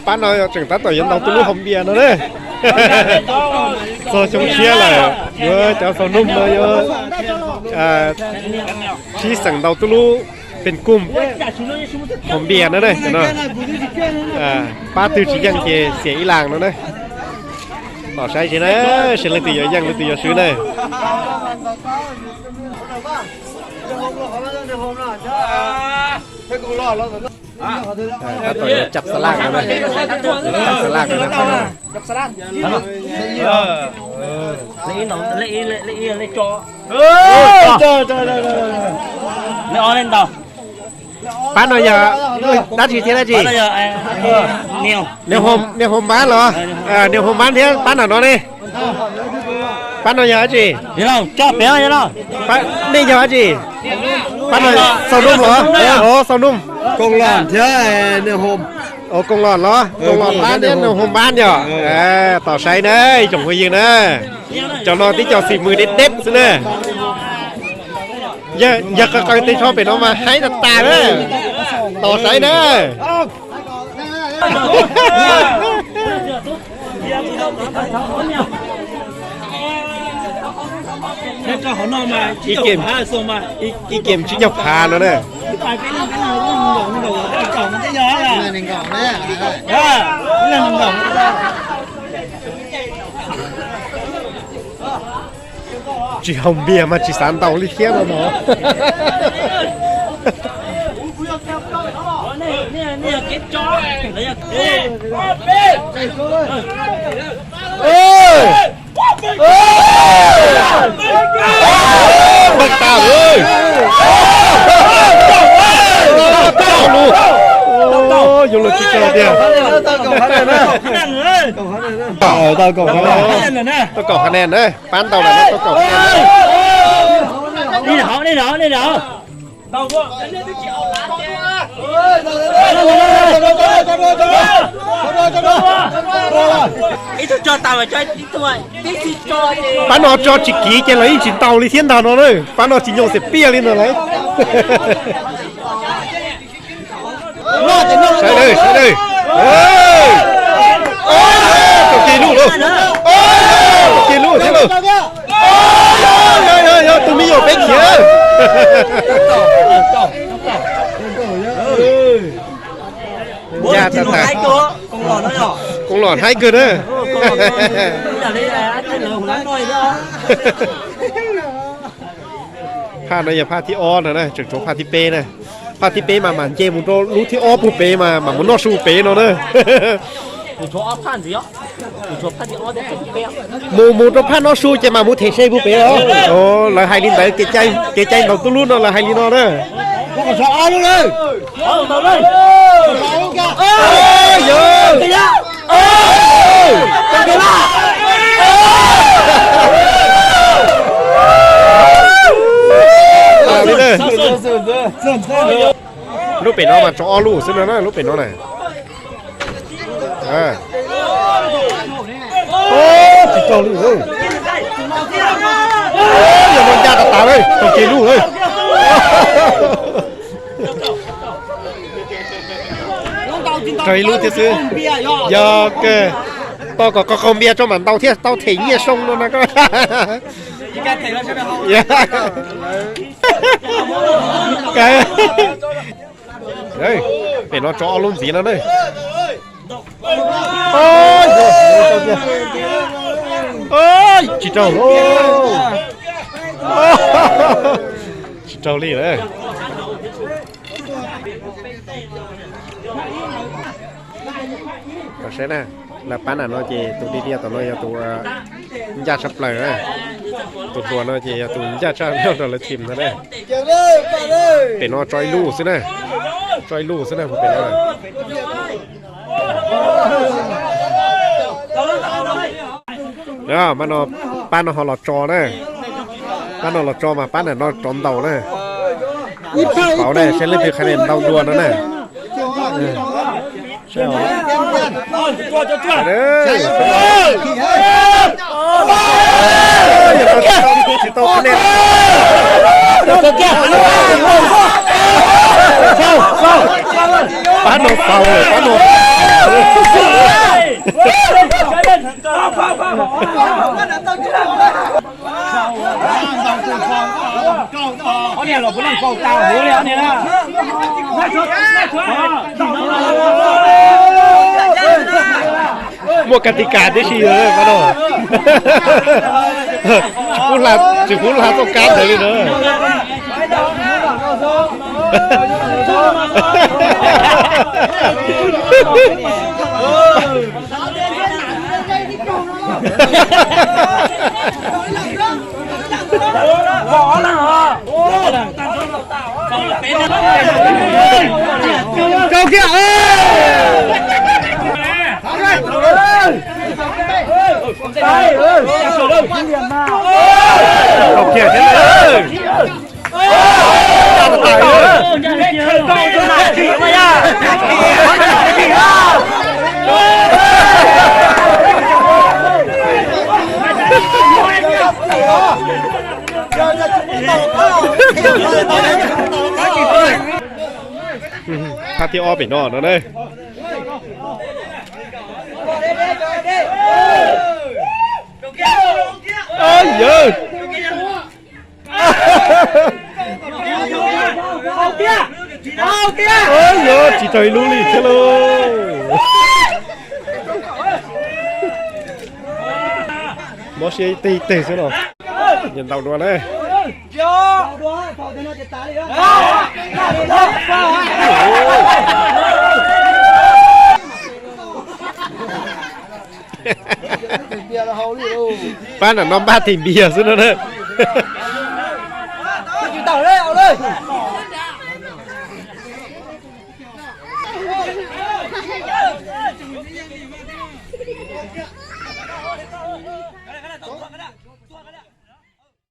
Pab no tseem tab tom yuav ntaus tuj lub haus npias no na. Txog xyoo tshiab lawm, yuav cov xaus noog no yuav sib xeem ntaus tuj lub pes kub haus npias no na. Pab twg tsis yeej ces xiam ib las no na. Tos saib seb na, seb leej twg yuav yeej leej twg yuav swb na. Tab tom yuav cab xa laj no na, cab xa laj no na. Pab no yog dab tsi thiab dab tsi? Niag hoo npab los? Niag hoo npab thiab pab nram no ne. Pab no yog dab tsi? Nej yog dab tsi? Pab no xaus noog los? Xaus noog. Koos Los thiab Koos Los los? Koos Los pab thiab niag hoo npab yog. Tos saib na, ib tsoom phooj ywg na. Cov no tib co xim mws deb deb xwb na. Yog qw qw tej tsho pem no mas haib tas tas na. Tos saib na. Ib kem tsib caug phav no na. Tsis haus npias mas tsis xav ntaus li thiab no no. Npaj tas lawm. Tau lus. Yuav luag tsis tau tiag. Tau kaum qhov nen na, pab ntau lawm tau kaum qhov nen. Pab no tso tsis kiv ces lawv yeej tsis ntaus li thiab ntag no na. Pab no tsis nyoo xiam piaj li no lawm. Sawv daws, sawv daws. Tau kiag lub lawm. Tau kiag lub thiab lawm. Yog, yog, yog, tus me nyuam peb khiav. Ncaj tas tas. Koos Los haib kawg na. Phaj no yog phaj thib ob no na, tseem tshuav phaj thib peb na. Phaj thib peb mas mam nce mus rau lub thib ob puag pem mas mam mus noj su pem no na. Mus mus rau phaj noj su ces mam mus them se puag pem os. Lawv hais li ntawd, kev cai ntaus tuj lub no lawv hais li no na. Lub pem no mas tshuav ob lub xwb no na, lub pem no na. Tsis raug li. Yog no ncaj tas tas li, raug kiag lub li. Raug ib lub thiab xwb. Yog kawg, tos kom qaug qaug npias tso mam ntaus thiaj tau them nyiaj zoo no na koj. Pem no tshuav ob lub ntxiv no na. Tsis raug, tsis raug li lawm. Saib na, lawv pab nram no ces tus dig diaj tom no yog tus ncaj tshaj plaws na. Tus hluas no ces yog tus ncaj tshaj nyob rau lawv team ntag na. Pem no tso ib lub xwb na, tso ib lub xwb na pem no. Pab no, pab no ho los tso na. Pab no los tso mas pab nram no rov ntaus na. Pauv na, saib leej twg qhia ntau dua no na. Tsis tau qhia. Pab no faus lawm, pab no. Muaj kas tis kas tib si, pab no. Tsis pub hla txoj kab ntawd li na. Rau kiag. Rau kiag thiab. Phab thib ob pem no no ne. Yawg, yawg, tsis tau ib lub li thiab lauj. Mob siab ib teg ib teg xwb no. Nyias ntaus dua ne. Pab nram no npaj tis npias xwb no na.